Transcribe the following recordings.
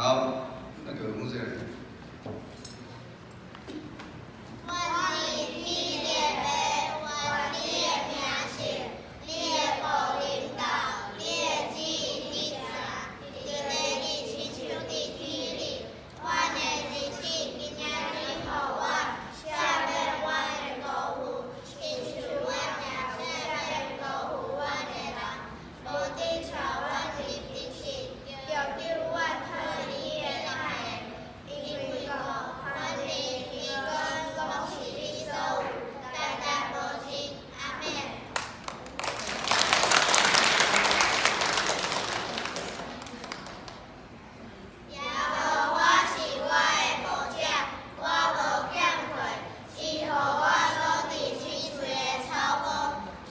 好，那個牧師。我佇你的爸，願你的名聖，你的國臨到，你的旨意佇行，佇地裡親像佇天裡。阮的日子今仔日予阮，赦免阮的辜負，親像阮也赦免辜負阮的人。無准帶阮入敵試，著救阮脫離彼个歹的。因為國、權柄、榮光，攏是你所有，代代無盡。阿們。耶和華是我的牧者，我無欠缺。伊予我坐佇青翠的草坡，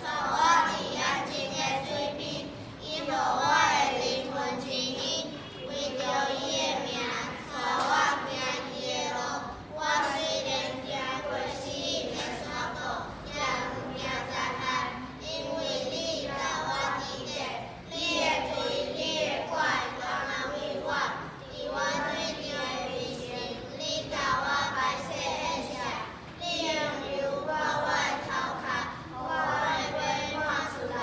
帶我佇安靜的水邊。伊予我的靈魂清新，為著伊的名，帶我行義的路。我雖然行過死蔭的山谷，也毋驚災害，因為你佮我佇咧，你的杖，你的拐攏安慰我。佇我對敵的面前，你共我擺設筵席，你用油膏我的頭殼，予我的杯滿出來。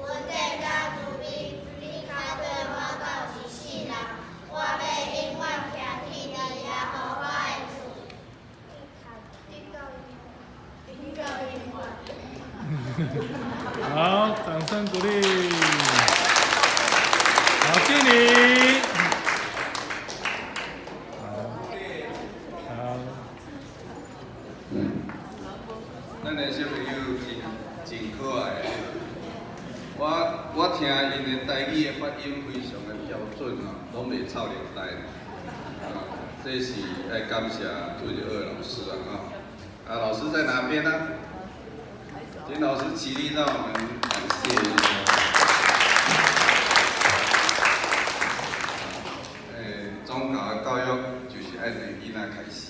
恩典佮慈悲，緊跟綴我到一世人。我欲永遠徛佇耶和華的厝。直到永遠。好，掌聲鼓勵。好，敬禮。好，好。咱的小朋友真真可愛。我聽𪜶的台語的發音非常的標準哦，攏袂臭奶呆。啊，這是愛感謝杜日二老師啊！啊，老師在哪邊呢？請老師起立，讓我們感謝一下。宗教的教育就是愛從囡仔開始。